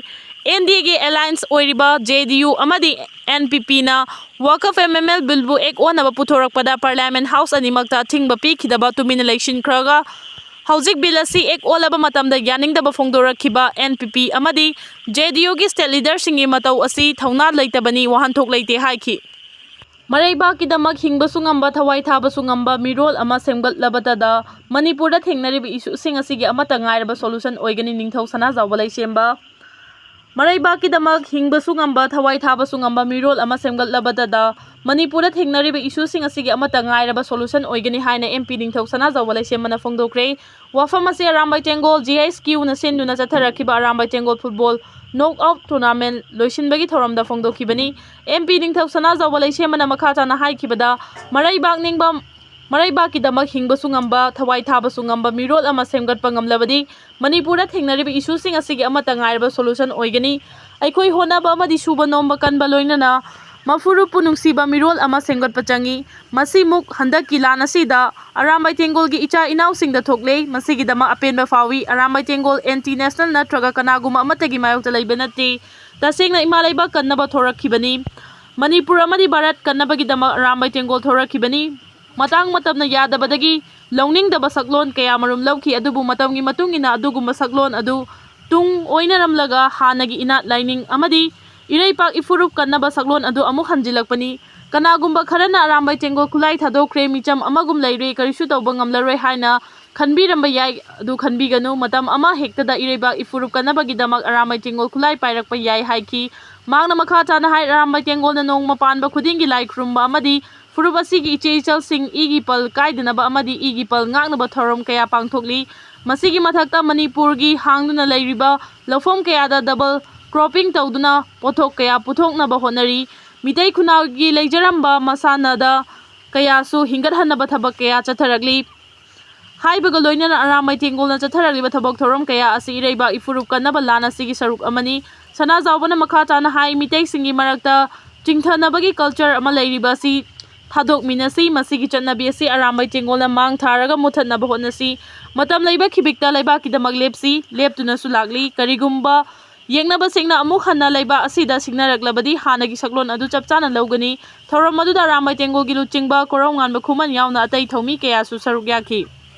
ꯑꯦꯟ ꯗꯤ ꯑꯦꯒꯤ ꯑꯦꯂꯥꯏꯟꯁ ꯑꯣꯏꯔꯤꯕ ꯖꯦ ꯗꯤ ꯌꯨ ꯑꯃꯗꯤ ꯑꯦꯟ ꯄꯤ ꯄꯤꯅ ꯋꯥꯀꯐ ꯑꯦꯝ ꯑꯦꯟ ꯑꯦꯜ ꯕꯤꯜꯕꯨ ꯑꯦꯛ ꯑꯣꯟꯅꯕ ꯄꯨꯊꯣꯔꯛꯄꯗ ꯄꯥꯔꯂꯤꯌꯥꯃꯦꯟꯠ ꯍꯥꯎꯁ ꯑꯅꯤꯃꯛꯇ ꯑꯊꯤꯡꯕ ꯄꯤꯈꯤꯗꯕ ꯇꯨꯃꯤꯟꯅ ꯂꯩꯁꯤꯟꯈ꯭ꯔꯒ ꯍꯧꯖꯤꯛ ꯕꯤꯜ ꯑꯁꯤ ꯑꯦꯛ ꯑꯣꯜꯂꯕ ꯃꯇꯝꯗ ꯌꯥꯅꯤꯡꯗꯕ ꯐꯣꯡꯗꯣꯔꯛꯈꯤꯕ ꯑꯦꯟ ꯄꯤ ꯄꯤ ꯑꯃꯗꯤ ꯖꯦ ꯗꯤ ꯌꯨꯒꯤ ꯁ꯭ꯇꯦꯠ ꯂꯤꯗꯔꯁꯤꯡꯒꯤ ꯃꯇꯧ ꯑꯁꯤ ꯊꯧꯅꯥ ꯂꯩꯇꯕꯅꯤ, ꯋꯥꯍꯟꯊꯣꯛ ꯂꯩꯇꯦ ꯍꯥꯏꯈꯤ꯫ ꯃꯔꯩꯕꯥꯛꯀꯤꯗꯃꯛ ꯍꯤꯡꯕꯁꯨ ꯉꯝꯕ, ꯊꯋꯥꯏ ꯊꯥꯕꯁꯨ ꯉꯝꯕ ꯃꯤꯔꯣꯜ ꯑꯃ ꯁꯦꯝꯒꯠꯂꯕꯗꯗ ꯃꯅꯤꯄꯨꯔꯗ ꯊꯦꯡꯅꯔꯤꯕ ꯏꯁꯨꯁꯤꯡ ꯑꯁꯤꯒꯤ ꯑꯃꯠꯇ ꯉꯥꯏꯔꯕ ꯁꯣꯂꯨꯁꯟ ꯑꯣꯏꯒꯅꯤ ꯅꯤꯡꯊꯧ ꯁꯅꯥꯖꯥꯎꯕ ꯂꯩꯁꯦꯝꯕ꯫ ꯃꯔꯩꯕꯥꯛꯀꯤꯗꯃꯛ ꯍꯤꯡꯕꯁꯨ ꯉꯝꯕ, ꯊꯋꯥꯏ ꯊꯥꯕꯁꯨ ꯉꯝꯕ ꯃꯤꯔꯣꯜ ꯑꯃ ꯁꯦꯝꯒꯠꯂꯕꯗꯗ ꯃꯅꯤꯄꯨꯔꯗ ꯊꯦꯡꯅꯔꯤꯕ ꯏꯁꯨꯁꯤꯡ ꯑꯁꯤꯒꯤ ꯑꯃꯠꯇ ꯉꯥꯏꯔꯕ ꯁꯣꯂꯨꯁꯟ ꯑꯣꯏꯒꯅꯤ ꯍꯥꯏꯅ ꯑꯦꯝ ꯄꯤ ꯅꯤꯡꯊꯧ ꯁꯅꯥꯖꯥꯎꯕ ꯂꯩꯁꯦꯝꯕꯅ ꯐꯣꯡꯗꯣꯛꯈ꯭ꯔꯦ꯫ ꯋꯥꯐꯝ ꯑꯁꯤ ꯑꯔꯥꯝꯕꯥꯏ ꯇꯦꯡꯒꯣꯜ ꯖꯤ ꯑꯩꯆ ꯀ꯭ꯌꯨꯅ ꯁꯤꯟꯗꯨꯅ ꯆꯠꯊꯔꯛꯈꯤꯕ Arambai Tenggol football knock out tournament ꯂꯣꯏꯁꯤꯟꯕꯒꯤ ꯊꯧꯔꯝꯗ ꯐꯣꯡꯗꯣꯛꯈꯤꯕꯅꯤ꯫ ꯑꯦꯝ ꯄꯤ ꯅꯤꯡꯊꯧ ꯁꯅꯥꯖꯥꯎꯕ ꯂꯩꯁꯦꯝꯕꯅ ꯃꯈꯥ ꯇꯥꯅ ꯍꯥꯏꯈꯤꯕꯗ, ꯃꯔꯩꯕꯥꯛ ꯅꯤꯡꯕ, ꯃꯔꯩꯕꯥꯛꯀꯤꯗꯃꯛ ꯍꯤꯡꯕꯁꯨ ꯉꯝꯕ, ꯊꯋꯥꯏ ꯊꯥꯕꯁꯨ ꯉꯝꯕ ꯃꯤꯔꯣꯜ ꯑꯃ ꯁꯦꯝꯒꯠꯄ ꯉꯝꯂꯕꯗꯤ ꯃꯅꯤꯄꯨꯔꯗ ꯊꯦꯡꯅꯔꯤꯕ ꯏꯁꯨꯁꯤꯡ ꯑꯁꯤꯒꯤ ꯑꯃꯠꯇ ꯉꯥꯏꯔꯕ ꯁꯣꯂꯨꯁꯟ ꯑꯣꯏꯒꯅꯤ꯫ ꯑꯩꯈꯣꯏ ꯍꯣꯠꯅꯕ ꯑꯃꯗꯤ ꯁꯨꯕ ꯅꯣꯝꯕ ꯀꯟꯕ ꯂꯣꯏꯅꯅ ꯃꯐꯨꯔꯨꯞꯄꯨ ꯅꯨꯡꯁꯤꯕ ꯃꯤꯔꯣꯜ ꯑꯃ ꯁꯦꯝꯒꯠꯄ ꯆꯪꯏ꯫ ꯃꯁꯤꯃꯨꯛ ꯍꯟꯗꯛꯀꯤ ꯂꯥꯟ ꯑꯁꯤꯗ ꯑꯔꯥꯝꯕꯥꯏ ꯇꯦꯡꯒꯣꯜꯒꯤ ꯏꯆꯥ ꯏꯅꯥꯎꯁꯤꯡꯗ ꯊꯣꯛꯂꯦ꯫ ꯃꯁꯤꯒꯤꯗꯃꯛ ꯑꯄꯦꯟꯕ ꯐꯥꯎꯏ꯫ ꯑꯔꯥꯝꯕꯥꯏ ꯇꯦꯡꯒꯣꯜ ꯑꯦꯟꯇꯤ ꯅꯦꯁꯅꯦꯜ ꯅꯠꯇ꯭ꯔꯒ ꯀꯅꯥꯒꯨꯝꯕ ꯑꯃꯠꯇꯒꯤ ꯃꯥꯌꯣꯛꯇ ꯂꯩꯕ ꯅꯠꯇꯦ꯫ ꯇꯁꯦꯡꯅ ꯏꯃꯥ ꯂꯩꯕꯥꯛ ꯀꯟꯅꯕ ꯊꯣꯔꯛꯈꯤꯕꯅꯤ꯫ ꯃꯅꯤꯄꯨꯔ ꯑꯃꯗꯤ ꯚꯥꯔꯠ ꯀꯟꯅꯕꯒꯤꯗꯃꯛ ꯑꯔꯥꯝꯕꯥꯏ ꯇꯦꯡꯒꯣꯜ ꯊꯣꯔꯛꯈꯤꯕꯅꯤ꯫ ꯃꯇꯥꯡ ꯃꯇꯝꯅ ꯌꯥꯗꯕꯗꯒꯤ ꯂꯧꯅꯤꯡꯗꯕ ꯁꯛꯂꯣꯟ ꯀꯌꯥ ꯃꯔꯨꯝ ꯂꯧꯈꯤ, ꯑꯗꯨꯕꯨ ꯃꯇꯝꯒꯤ ꯃꯇꯨꯡ ꯏꯟꯅ ꯑꯗꯨꯒꯨꯝꯕ ꯁꯛꯂꯣꯟ ꯑꯗꯨ ꯇꯨꯡ ꯑꯣꯏꯅꯔꯝꯂꯒ ꯍꯥꯟꯅꯒꯤ ꯏꯅꯥꯠ ꯂꯥꯏꯅꯤꯡ ꯑꯃꯗꯤ ꯏꯔꯩꯄꯥꯛ ꯏꯐꯨꯔꯨꯞ ꯀꯟꯅꯕ ꯁꯛꯂꯣꯟ ꯑꯗꯨ ꯑꯃꯨꯛ ꯍꯟꯖꯤꯜꯂꯛꯄꯅꯤ꯫ ꯀꯅꯥꯒꯨꯝꯕ ꯈꯔꯅ ꯑꯔꯥꯝꯕꯥꯏ ꯇꯦꯡꯒꯣꯜ ꯈꯨꯠꯂꯥꯏ ꯊꯥꯗꯣꯛꯈ꯭ꯔꯦ, ꯃꯤꯆꯝ ꯑꯃꯒꯨꯝ ꯂꯩꯔꯦ, ꯀꯔꯤꯁꯨ ꯇꯧꯕ ꯉꯝꯂꯔꯣꯏ ꯍꯥꯏꯅ ꯈꯟꯕꯤꯔꯝꯕ ꯌꯥꯏ꯫ ꯑꯗꯨ ꯈꯟꯕꯤꯒꯅꯨ, ꯃꯇꯝ ꯑꯃ ꯍꯦꯛꯇꯗ ꯏꯔꯩꯕꯥꯛ ꯏꯐꯨꯔꯨꯞ ꯀꯟꯅꯕꯒꯤꯗꯃꯛ ꯑꯔꯥꯝꯕꯥꯏ ꯇꯦꯡꯒꯣꯜ ꯈꯨꯠꯂꯥꯏ ꯄꯥꯏꯔꯛꯄ ꯌꯥꯏ ꯍꯥꯏꯈꯤ꯫ ꯃꯍꯥꯛꯅ ꯃꯈꯥ ꯇꯥꯅ ꯍꯥꯏ, ꯑꯔꯥꯝꯕꯥꯏ ꯇꯦꯡꯒꯣꯜꯅ ꯅꯣꯡꯃ ꯄꯥꯟꯕ ꯈꯨꯗꯤꯡꯒꯤ ꯂꯥꯏ ꯈꯨꯔꯨꯝꯕ ꯑꯃꯗꯤ ꯐꯨꯔꯨꯞ ꯑꯁꯤꯒꯤ ꯏꯆꯦ ꯏꯆꯜꯁꯤꯡ ꯏꯒꯤ ꯄꯜ ꯀꯥꯏꯗꯅꯕ ꯑꯃꯗꯤ ꯏꯒꯤ ꯄꯜ ꯉꯥꯛꯅꯕ ꯊꯧꯔꯝ ꯀꯌꯥ ꯄꯥꯡꯊꯣꯛꯂꯤ꯫ ꯃꯁꯤꯒꯤ ꯃꯊꯛꯇ ꯃꯅꯤꯄꯨꯔꯒꯤ ꯍꯥꯡꯗꯨꯅ ꯂꯩꯔꯤꯕ ꯂꯧꯐꯝ ꯀꯌꯥꯗ ꯗꯕꯜ ꯀ꯭ꯔꯣꯞꯄꯤꯡ ꯇꯧꯗꯨꯅ ꯄꯣꯠꯊꯣꯛ ꯀꯌꯥ ꯄꯨꯊꯣꯛꯅꯕ ꯍꯣꯠꯅꯔꯤ꯫ ꯃꯤꯇꯩ ꯈꯨꯟꯅꯥꯏꯒꯤ ꯂꯩꯖꯔꯝꯕ ꯃꯁꯥꯟꯅꯗ ꯀꯌꯥꯁꯨ ꯍꯤꯡꯒꯠꯍꯟꯅꯕ ꯊꯕꯛ ꯀꯌꯥ ꯆꯠꯊꯔꯛꯂꯤ꯫ ꯍꯥꯏꯕꯒ ꯂꯣꯏꯅꯅ ꯑꯔꯥꯝꯕꯥꯏ ꯇꯦꯡꯒꯣꯜꯅ ꯆꯠꯊꯔꯛꯂꯤꯕ ꯊꯕꯛ ꯊꯧꯔꯝ ꯀꯌꯥ ꯑꯁꯤ ꯏꯔꯩꯕꯥꯛ ꯏꯐꯨꯔꯨꯞ ꯀꯟꯅꯕ ꯂꯥꯟ ꯑꯁꯤꯒꯤ ꯁꯔꯨꯛ ꯑꯃꯅꯤ꯫ ꯁꯅꯥꯖꯥꯎꯕꯅ ꯃꯈꯥ ꯇꯥꯅ ꯍꯥꯏ, ꯃꯤꯇꯩꯁꯤꯡꯒꯤ ꯃꯔꯛꯇ ꯆꯤꯡꯊꯅꯕꯒꯤ ꯀꯜꯆꯔ ꯑꯃ ꯂꯩꯔꯤꯕ ꯑꯁꯤ ꯊꯥꯗꯣꯛꯃꯤꯟꯅꯁꯤ꯫ ꯃꯁꯤꯒꯤ ꯆꯠꯅꯕꯤ ꯑꯁꯤ ꯑꯔꯥꯝꯕꯥꯏ ꯇꯦꯡꯒꯣꯜꯅ ꯃꯥꯡ ꯊꯥꯔꯒ ꯃꯨꯊꯠꯅꯕ ꯍꯣꯠꯅꯁꯤ꯫ ꯃꯇꯝ ꯂꯩꯕ ꯈꯤꯕꯤꯛꯇ ꯂꯩꯕꯥꯛꯀꯤꯗꯃꯛ ꯂꯦꯞꯁꯤ, ꯂꯦꯞꯇꯨꯅꯁꯨ ꯂꯥꯛꯂꯤ꯫ ꯀꯔꯤꯒꯨꯝꯕ ꯌꯦꯡꯅꯕꯁꯤꯡꯅ ꯑꯃꯨꯛ ꯍꯟꯅ ꯂꯩꯕꯥꯛ ꯑꯁꯤꯗ ꯁꯤꯡꯅꯔꯛꯂꯕꯗꯤ ꯍꯥꯟꯅꯒꯤ ꯁꯛꯂꯣꯟ ꯑꯗꯨ ꯆꯞ ꯆꯥꯅ ꯂꯧꯒꯅꯤ꯫ ꯊꯧꯔꯝ ꯑꯗꯨꯗ ꯑꯔꯥꯝꯕꯥꯏ ꯇꯦꯡꯒꯣꯜꯒꯤ ꯂꯨꯆꯤꯡꯕ ꯀꯣꯔꯧꯉꯥꯟꯕ ꯈꯨꯃꯟ ꯌꯥꯎꯅ ꯑꯇꯩ ꯊꯧꯃꯤ ꯀꯌꯥꯁꯨ ꯁꯔꯨꯛ ꯌꯥꯈꯤ꯫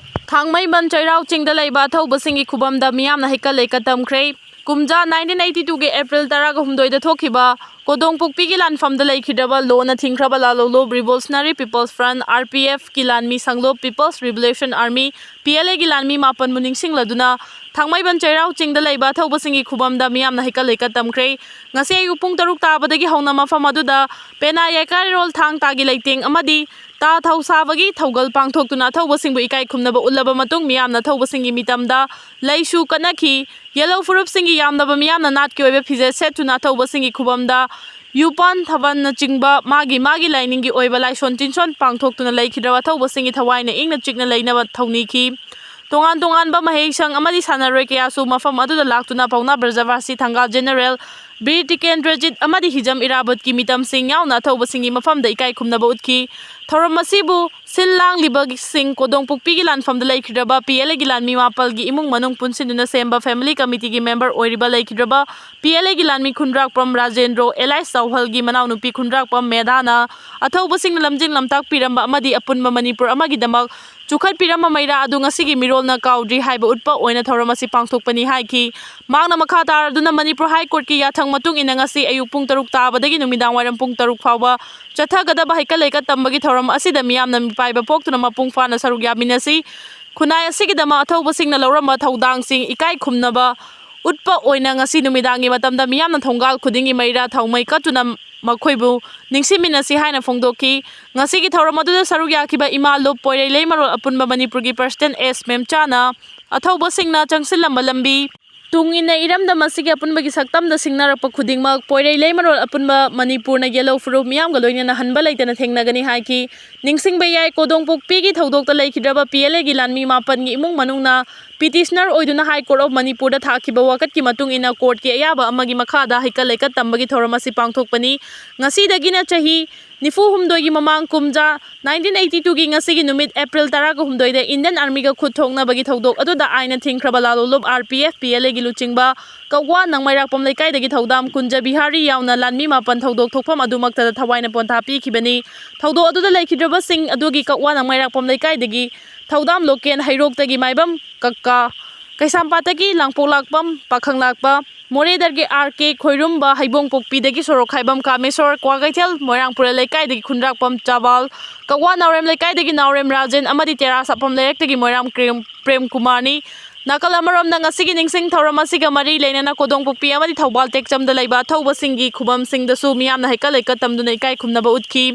ꯊꯥꯡꯃꯩꯕꯟ ꯆꯩꯔꯥꯎ ꯆꯤꯡꯗ ꯂꯩꯕ ꯑꯊꯧꯕꯁꯤꯡꯒꯤ ꯈꯨꯕꯝꯗ ꯃꯤꯌꯥꯝꯅ ꯍꯩꯀꯠ ꯂꯩꯀꯠ ꯇꯝꯈ꯭ꯔꯦ꯫ ꯀꯨꯝꯖꯥ nineteen eighty two ꯒꯤ April ꯇꯔꯥꯒ ꯍꯨꯝꯗꯣꯏꯗ ꯊꯣꯛꯈꯤꯕ ꯀꯣꯗꯣꯡꯄꯣꯛꯄꯤꯒꯤ ꯂꯥꯟꯐꯝꯗ ꯂꯩꯈꯤꯗ꯭ꯔꯕ ꯂꯣꯟꯅ ꯊꯤꯡꯈ꯭ꯔꯕ ꯂꯥꯜꯍꯧꯂꯨꯞ Revolutionary People's Front, R P F, ꯀꯤ ꯂꯥꯟꯃꯤ ꯁꯪꯂꯨꯞ People's Revolution Army, P L A ꯒꯤ ꯂꯥꯟꯃꯤ ꯃꯥꯄꯟꯕꯨ ꯅꯤꯡꯁꯤꯡꯂꯗꯨꯅ ꯊꯥꯡꯃꯩꯕꯟ ꯆꯩꯔꯥꯎ ꯆꯤꯡꯗ ꯂꯩꯕ ꯑꯊꯧꯕꯁꯤꯡꯒꯤ ꯈꯨꯕꯝꯗ ꯃꯤꯌꯥꯝꯅ ꯍꯩꯀꯠ ꯂꯩꯀꯠ ꯇꯝꯈ꯭ꯔꯦ꯫ ꯉꯁꯤ ꯑꯌꯨꯛ ꯄꯨꯡ ꯇꯔꯨꯛ ꯇꯥꯕꯗꯒꯤ ꯍꯧꯅ ꯃꯐꯝ ꯑꯗꯨꯗ ꯄꯦꯅꯥ ꯌꯥꯏꯀꯥꯏꯔꯣꯜ ꯊꯥꯡ ꯇꯥꯒꯤ ꯂꯩꯇꯦꯡ ꯑꯃꯗꯤ ꯇꯥ ꯊꯥꯎ ꯁꯥꯕꯒꯤ ꯊꯧꯒꯜ ꯄꯥꯡꯊꯣꯛꯇꯨꯅ ꯑꯊꯧꯕꯁꯤꯡꯕꯨ ꯏꯀꯥꯏ ꯈꯨꯝꯅꯕ ꯎꯠꯂꯕ ꯃꯇꯨꯡ ꯃꯤꯌꯥꯝꯅ ꯑꯊꯧꯕꯁꯤꯡꯒꯤ ꯃꯤꯇꯝꯗ ꯂꯩꯁꯨ ꯀꯠꯅꯈꯤ꯫ ꯌꯦꯜꯍꯧ ꯐꯨꯔꯨꯞꯁꯤꯡꯒꯤ ꯌꯥꯝꯂꯕ ꯃꯤꯌꯥꯝꯅ ꯅꯥꯠꯀꯤ ꯑꯣꯏꯕ ꯐꯤꯖꯦꯠ ꯁꯦꯠꯇꯨꯅ ꯑꯊꯧꯕꯁꯤꯡꯒꯤ ꯈꯨꯕꯝꯗ ꯌꯨꯄꯥꯟ ꯊꯥꯕꯜꯅꯆꯤꯡꯕ ꯃꯥꯒꯤ ꯃꯥꯒꯤ ꯂꯥꯏꯅꯤꯡꯒꯤ ꯑꯣꯏꯕ ꯂꯥꯏꯁꯣꯟ ꯇꯤꯟꯁꯣꯟ ꯄꯥꯡꯊꯣꯛꯇꯨꯅ ꯂꯩꯈꯤꯗ꯭ꯔꯕ ꯑꯊꯧꯕꯁꯤꯡꯒꯤ ꯊꯋꯥꯏꯅ ꯏꯪꯅ ꯆꯤꯛꯅ ꯂꯩꯅꯕ ꯊꯧꯅꯤꯈꯤ꯫ ꯇꯣꯉꯥꯟ ꯇꯣꯉꯥꯟꯕ ꯃꯍꯩꯁꯪ ꯑꯃꯗꯤ ꯁꯥꯟꯅꯔꯣꯏ ꯀꯌꯥꯁꯨ ꯃꯐꯝ ꯑꯗꯨꯗ ꯂꯥꯛꯇꯨꯅ ꯄꯥꯎꯅꯥ ꯕ꯭ꯔꯖꯕꯥꯁꯤ ꯊꯪꯒꯥꯜ ꯖꯦꯅꯔꯦꯜ ꯕꯤꯔ ꯇꯤꯀꯦꯟꯗ꯭ꯔꯖꯤꯠ ꯑꯃꯗꯤ ꯍꯤꯖꯝ ꯏꯔꯥꯕꯣꯠꯀꯤ ꯃꯤꯇꯝꯁꯤꯡ ꯌꯥꯎꯅ ꯑꯊꯧꯕꯁꯤꯡꯒꯤ ꯃꯐꯝꯗ ꯏꯀꯥꯏ ꯈꯨꯝꯅꯕ ꯎꯠꯈꯤ꯫ ꯊꯧꯔꯝ ꯑꯁꯤꯕꯨ ꯁꯤꯜ ꯂꯥꯡꯂꯤꯕꯁꯤꯡ ꯀꯣꯗꯣꯡꯄꯣꯛꯄꯤꯒꯤ ꯂꯥꯟꯐꯝꯗ ꯂꯩꯈꯤꯗ꯭ꯔꯕ P L A ꯒꯤ ꯂꯥꯟꯃꯤ ꯃꯥꯄꯜꯒꯤ ꯏꯃꯨꯡ ꯃꯅꯨꯡ ꯄꯨꯟꯁꯤꯟꯗꯨꯅ ꯁꯦꯝꯕ family committee ꯒꯤ member ꯑꯣꯏꯔꯤꯕ ꯂꯩꯈꯤꯗ꯭ꯔꯕ P L A ꯒꯤ ꯂꯥꯟꯃꯤ ꯈꯨꯟꯗ꯭ꯔꯥꯛꯄꯝ ꯔꯥꯖꯦꯟꯗ꯭ꯔꯣ, ꯑꯦꯂꯥꯏꯁ ꯆꯥꯎꯍꯜꯒꯤ ꯃꯅꯥꯎꯅꯨꯄꯤ ꯈꯨꯟꯗ꯭ꯔꯥꯛꯄꯝ ꯃꯦꯙꯥꯅ ꯑꯊꯧꯕꯁꯤꯡꯅ ꯂꯝꯖꯤꯡ ꯂꯝꯇꯥꯛꯄꯤꯔꯝꯕ ꯑꯃꯗꯤ ꯑꯄꯨꯟꯕ ꯃꯅꯤꯄꯨꯔ ꯑꯃꯒꯤꯗꯃꯛ ꯆꯨꯈꯠꯄꯤꯔꯝꯕ ꯃꯩꯔꯥ ꯑꯗꯨ ꯉꯁꯤꯒꯤ ꯃꯤꯔꯣꯜꯅ ꯀꯥꯎꯗ꯭ꯔꯤ ꯍꯥꯏꯕ ꯎꯠꯄ ꯑꯣꯏꯅ ꯊꯧꯔꯝ ꯑꯁꯤ ꯄꯥꯡꯊꯣꯛꯄꯅꯤ ꯍꯥꯏꯈꯤ꯫ ꯃꯍꯥꯛꯅ ꯃꯈꯥ ꯇꯥꯔꯗꯨꯅ ꯃꯅꯤꯄꯨꯔ ꯍꯥꯏ ꯀꯣꯔꯠꯀꯤ ꯌꯥꯊꯪ ꯃꯇꯨꯡ ꯏꯟꯅ ꯉꯁꯤ ꯑꯌꯨꯛ ꯄꯨꯡ ꯇꯔꯨꯛ ꯇꯥꯕꯗꯒꯤ ꯅꯨꯃꯤꯗꯥꯡ ꯋꯥꯏꯔꯝ ꯄꯨꯡ ꯇꯔꯨꯛ ꯐꯥꯎꯕ ꯆꯠꯊꯒꯗꯕ ꯍꯩꯀꯠ ꯂꯩꯀꯠ ꯇꯝꯕꯒꯤ ꯊꯧꯔꯝ ꯑꯁꯤꯗ ꯃꯤꯌꯥꯝꯅ ꯃꯤꯄꯥꯏꯕ ꯄꯣꯛꯇꯨꯅ ꯃꯄꯨꯡ ꯐꯥꯅ ꯁꯔꯨꯛ ꯌꯥꯃꯤꯟꯅꯁꯤ꯫ ꯈꯨꯟꯅꯥꯏ ꯑꯁꯤꯒꯤꯗꯃꯛ ꯑꯊꯧꯕꯁꯤꯡꯅ ꯂꯧꯔꯝꯕ ꯊꯧꯗꯥꯡꯁꯤꯡ ꯏꯀꯥꯏ ꯈꯨꯝꯅꯕ ꯎꯠꯄ ꯑꯣꯏꯅ ꯉꯁꯤ ꯅꯨꯃꯤꯗꯥꯡꯒꯤ ꯃꯇꯝꯗ ꯃꯤꯌꯥꯝꯅ ꯊꯣꯡꯒꯥꯜ ꯈꯨꯗꯤꯡꯒꯤ ꯃꯩꯔꯥ ꯊꯥꯎꯃꯩ ꯀꯠꯇꯨꯅ ꯃꯈꯣꯏꯕꯨ ꯅꯤꯡꯁꯤꯡꯃꯤꯟꯅꯁꯤ ꯍꯥꯏꯅ ꯐꯣꯡꯗꯣꯛꯈꯤ꯫ ꯉꯁꯤꯒꯤ ꯊꯧꯔꯝ ꯑꯗꯨꯗ ꯁꯔꯨꯛ ꯌꯥꯈꯤꯕ ꯏꯃꯥ ꯂꯨꯞ ꯄꯣꯏꯔꯩ ꯂꯩꯃꯔꯣꯜ ꯑꯄꯨꯟꯕ ꯃꯅꯤꯄꯨꯔꯒꯤ ꯄ꯭ꯔꯁꯤꯗꯦꯟ ꯑꯦꯁ ꯃꯦꯝꯆꯥꯅ ꯑꯊꯧꯕꯁꯤꯡꯅ ꯆꯪꯁꯤꯜꯂꯝꯕ ꯂꯝꯕꯤ ꯇꯨꯡ ꯏꯟꯅ ꯏꯔꯝꯗꯝ ꯑꯁꯤꯒꯤ ꯑꯄꯨꯟꯕꯒꯤ ꯁꯛꯇꯝꯗ ꯁꯤꯡꯅꯔꯛꯄ ꯈꯨꯗꯤꯡꯃꯛ ꯄꯣꯏꯔꯩ ꯂꯩꯃꯔꯣꯜ ꯑꯄꯨꯟꯕ ꯃꯅꯤꯄꯨꯔꯅ ꯌꯦꯜꯂꯣ ꯐꯨꯔꯨꯞ ꯃꯤꯌꯥꯝꯒ ꯂꯣꯏꯅꯅ ꯍꯟꯕ ꯂꯩꯇꯅ ꯊꯦꯡꯅꯒꯅꯤ ꯍꯥꯏꯈꯤ꯫ ꯅꯤꯡꯁꯤꯡꯕ ꯌꯥꯏ, ꯀꯣꯗꯣꯡꯄꯣꯛꯄꯤꯒꯤ ꯊꯧꯗꯣꯛꯇ ꯂꯩꯈꯤꯗ꯭ꯔꯕ ꯄꯤ ꯑꯦꯜ ꯑꯦꯒꯤ ꯂꯥꯟꯃꯤ ꯃꯥꯄꯟꯒꯤ ꯏꯃꯨꯡ ꯃꯅꯨꯡꯅ ꯄꯤꯇꯤꯁꯅꯔ ꯑꯣꯏꯗꯨꯅ ꯍꯥꯏ ꯀꯣꯔꯠ ꯑꯣꯐ ꯃꯅꯤꯄꯨꯔꯗ ꯊꯥꯈꯤꯕ ꯋꯥꯀꯠꯀꯤ ꯃꯇꯨꯡ ꯏꯟꯅ ꯀꯣꯔꯠꯀꯤ ꯑꯌꯥꯕ ꯑꯃꯒꯤ ꯃꯈꯥꯗ ꯍꯩꯀꯠ ꯂꯩꯀꯠ ꯇꯝꯕꯒꯤ ꯊꯧꯔꯝ ꯑꯁꯤ ꯄꯥꯡꯊꯣꯛꯄꯅꯤ꯫ ꯉꯁꯤꯗꯒꯤꯅ ꯆꯍꯤ ꯅꯤꯐꯨ ꯍꯨꯝꯗꯣꯏꯒꯤ ꯃꯃꯥꯡ ꯀꯨꯝꯖꯥ nineteen eighty twoꯒꯤ ꯉꯁꯤꯒꯤ ꯅꯨꯃꯤꯠ ꯑꯦꯄ꯭ꯔꯤꯜ ꯇꯔꯥꯒ ꯍꯨꯝꯗꯣꯏꯗ ꯏꯟꯗꯤꯌꯟ ꯑꯥꯔꯃꯤꯒ ꯈꯨꯠ ꯊꯣꯛꯅꯕꯒꯤ ꯊꯧꯗꯣꯛ ꯑꯗꯨꯗ ꯑꯥꯏꯟꯅ ꯊꯤꯡꯈ꯭ꯔꯕ ꯂꯥꯂꯣꯂꯨꯞ R P F, P L ꯑꯦꯒꯤ ꯂꯨꯆꯤꯡꯕ ꯀꯛꯋꯥ ꯅꯪꯃꯩꯔꯥꯛꯄꯝ ꯂꯩꯀꯥꯏꯗꯒꯤ ꯊꯧꯗꯥꯝ ꯀꯨꯟꯖꯕꯤꯍꯥꯔꯤ ꯌꯥꯎꯅ ꯂꯥꯟꯃꯤ ꯃꯥꯄꯟ ꯊꯧꯗꯣꯛ ꯊꯣꯛꯐꯝ ꯑꯗꯨꯃꯛꯇꯗ ꯊꯋꯥꯏꯅ ꯄꯣꯟꯊꯥ ꯄꯤꯈꯤꯕꯅꯤ꯫ ꯊꯧꯗꯣꯛ ꯑꯗꯨꯗ ꯂꯩꯈꯤꯗ꯭ꯔꯕꯁꯤꯡ ꯑꯗꯨꯒꯤ ꯀꯛꯋꯥ ꯅꯪꯃꯩꯔꯥꯛꯄꯝ ꯂꯩꯀꯥꯏꯗꯒꯤ ꯊꯧꯗꯥꯝ ꯂꯣꯀꯦꯟ, ꯍꯩꯔꯣꯛꯇꯒꯤ ꯃꯥꯏꯕꯝ ꯀꯛꯀꯥ, ꯀꯩꯁꯥꯝꯄꯥꯠꯇꯒꯤ ꯂꯥꯡꯄꯣꯛꯂꯥꯛꯄꯝ ꯄꯥꯈꯪꯂꯥꯛꯄ, ꯃꯣꯔꯦꯗꯒꯤ ꯑꯥꯔ ꯀꯦ ꯈꯣꯏꯔꯨꯝꯕ, ꯍꯩꯕꯣꯡꯄꯣꯛꯄꯤꯗꯒꯤ ꯁꯣꯔꯣꯛꯈꯥꯏꯕꯝ ꯀꯥꯃꯦꯁꯣꯔ, ꯀ꯭ꯋꯥꯀꯩꯊꯦꯜ ꯃꯣꯏꯔꯥꯡꯄꯨꯔꯦꯜ ꯂꯩꯀꯥꯏꯗꯒꯤ ꯈꯨꯟꯗ꯭ꯔꯥꯛꯄꯝ ꯆꯥꯕꯥꯜ, ꯀꯛꯋꯥ ꯅꯥꯎꯔꯦꯝ ꯂꯩꯀꯥꯏꯗꯒꯤ ꯅꯥꯎꯔꯦꯝ ꯔꯥꯖꯦꯟ ꯑꯃꯗꯤ ꯇꯦꯔꯥ ꯁꯥꯐꯝ ꯂꯩꯔꯛꯇꯒꯤ ꯃꯣꯏꯔꯥꯡ ꯀ꯭ꯔꯦꯝ-, ꯄ꯭ꯔꯦꯝ ꯀꯨꯃꯥꯔꯅꯤ꯫ ꯅꯥꯀꯜ ꯑꯃꯔꯣꯝꯗ ꯉꯁꯤꯒꯤ ꯅꯤꯡꯁꯤꯡ ꯊꯧꯔꯝ ꯑꯁꯤꯒ ꯃꯔꯤ ꯂꯩꯅꯅ ꯀꯣꯗꯣꯡꯄꯣꯛꯄꯤ ꯑꯃꯗꯤ ꯊꯧꯕꯥꯜ ꯇꯦꯛꯆꯝꯗ ꯂꯩꯕ ꯑꯊꯧꯕꯁꯤꯡꯒꯤ ꯈꯨꯕꯝꯁꯤꯡꯗꯁꯨ ꯃꯤꯌꯥꯝꯅ ꯍꯩꯀꯠ ꯂꯩꯀꯠ ꯇꯝꯗꯨꯅ ꯏꯀꯥꯏ ꯈꯨꯝꯅꯕ ꯎꯠꯈꯤ꯫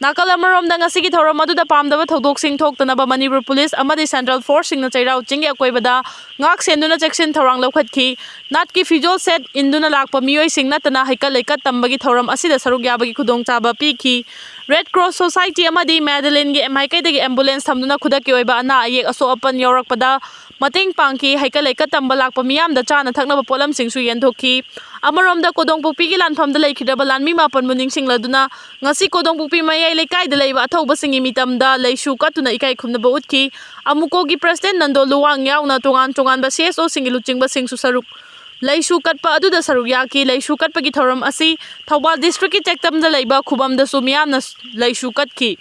ꯅꯥꯀꯜ ꯑꯃꯔꯣꯝꯗ ꯉꯁꯤꯒꯤ ꯊꯧꯔꯝ ꯑꯗꯨꯗ ꯄꯥꯝꯗꯕ ꯊꯧꯗꯣꯛꯁꯤꯡ ꯊꯣꯛꯇꯅꯕ ꯃꯅꯤꯄꯨꯔ ꯄꯨꯂꯤꯁ ꯑꯃꯗꯤ ꯁꯦꯟꯇ꯭ꯔꯦꯜ ꯐꯣꯔꯁꯁꯤꯡꯅ ꯆꯩꯔꯥꯎ ꯆꯤꯡꯒꯤ ꯑꯀꯣꯏꯕꯗ ꯉꯥꯛ ꯁꯦꯟꯗꯨꯅ ꯆꯦꯛꯁꯤꯟ ꯊꯧꯔꯥꯡ ꯂꯧꯈꯠꯈꯤ꯫ ꯅꯥꯠꯀꯤ ꯐꯤꯖꯣꯜ ꯁꯦꯠ ꯏꯟꯗꯨꯅ ꯂꯥꯛꯄ ꯃꯤꯑꯣꯏꯁꯤꯡ ꯅꯠꯇꯅ ꯍꯩꯀꯠ ꯂꯩꯀꯠ ꯇꯝꯕꯒꯤ ꯊꯧꯔꯝ ꯑꯁꯤꯗ ꯁꯔꯨꯛ ꯌꯥꯕꯒꯤ ꯈꯨꯗꯣꯡꯆꯥꯕ ꯄꯤꯈꯤ꯫ ꯔꯦꯗ ꯀ꯭ꯔꯣꯁ ꯁꯣꯁꯥꯏꯇꯤ ꯑꯃꯗꯤ ꯃꯦꯗꯂꯤꯟꯒꯤ ꯃꯥꯏꯀꯩꯗꯒꯤ ꯑꯦꯝꯕꯨꯂꯦꯟꯁ ꯊꯝꯗꯨꯅ ꯈꯨꯗꯛꯀꯤ ꯑꯣꯏꯕ ꯑꯅꯥ ꯑꯌꯦꯛ ꯑꯁꯣꯛ ꯑꯄꯟ ꯌꯥꯎꯔꯛꯄꯗ ꯃꯇꯦꯡ ꯄꯥꯡꯈꯤ꯫ ꯍꯩꯀꯠ ꯂꯩꯀꯠ ꯇꯝꯕ ꯂꯥꯛꯄ ꯃꯤꯌꯥꯝꯗ ꯆꯥꯅ ꯊꯛꯅꯕ ꯄꯣꯠꯂꯝꯁꯤꯡꯁꯨ ꯌꯦꯟꯊꯣꯛꯈꯤ꯫ ꯑꯃꯔꯣꯝꯗ ꯀꯣꯗꯣꯡꯄꯣꯛꯄꯤꯒꯤ ꯂꯥꯟꯐꯝꯗ ꯂꯩꯈꯤꯗ꯭ꯔꯕ ꯂꯥꯟꯃꯤ ꯃꯥꯄꯟꯕꯨ ꯅꯤꯡꯁꯤꯡꯂꯗꯨꯅ ꯉꯁꯤ ꯀꯣꯗꯣꯡꯄꯣꯛꯄꯤ ꯃꯌꯥꯏ ꯂꯩꯀꯥꯏꯗ ꯂꯩꯕ ꯑꯊꯧꯕꯁꯤꯡꯒꯤ ꯃꯤꯇꯝꯗ ꯂꯩꯁꯨ ꯀꯠꯇꯨꯅ ꯏꯀꯥꯏ ꯈꯨꯝꯅꯕ ꯎꯠꯈꯤ꯫ ꯑꯃꯨꯀꯣꯒꯤ ꯄ꯭ꯔꯁꯤꯗꯦꯟ ꯅꯟꯗꯣ ꯂꯨꯋꯥꯡ ꯌꯥꯎꯅ ꯇꯣꯉꯥꯟ ꯇꯣꯉꯥꯟꯕ ꯁꯤ ꯑꯦꯁ ꯑꯣꯁꯤꯡꯒꯤ ꯂꯨꯆꯤꯡꯕꯁꯤꯡꯁꯨ ꯁꯔꯨꯛ ꯂꯩꯁꯨ ꯀꯠꯄ ꯑꯗꯨꯗ ꯁꯔꯨꯛ ꯌꯥꯈꯤ꯫ ꯂꯩꯁꯨ ꯀꯠꯄꯒꯤ ꯊꯧꯔꯝ ꯑꯁꯤ ꯊꯧꯕꯥꯜ ꯗꯤꯁꯇ꯭ꯔꯤꯛꯀꯤ ꯇꯦꯛꯆꯝꯗ ꯂꯩꯕ ꯈꯨꯕꯝꯗꯁꯨ ꯃꯤꯌꯥꯝꯅ ꯂꯩꯁꯨ ꯀꯠꯈꯤ꯫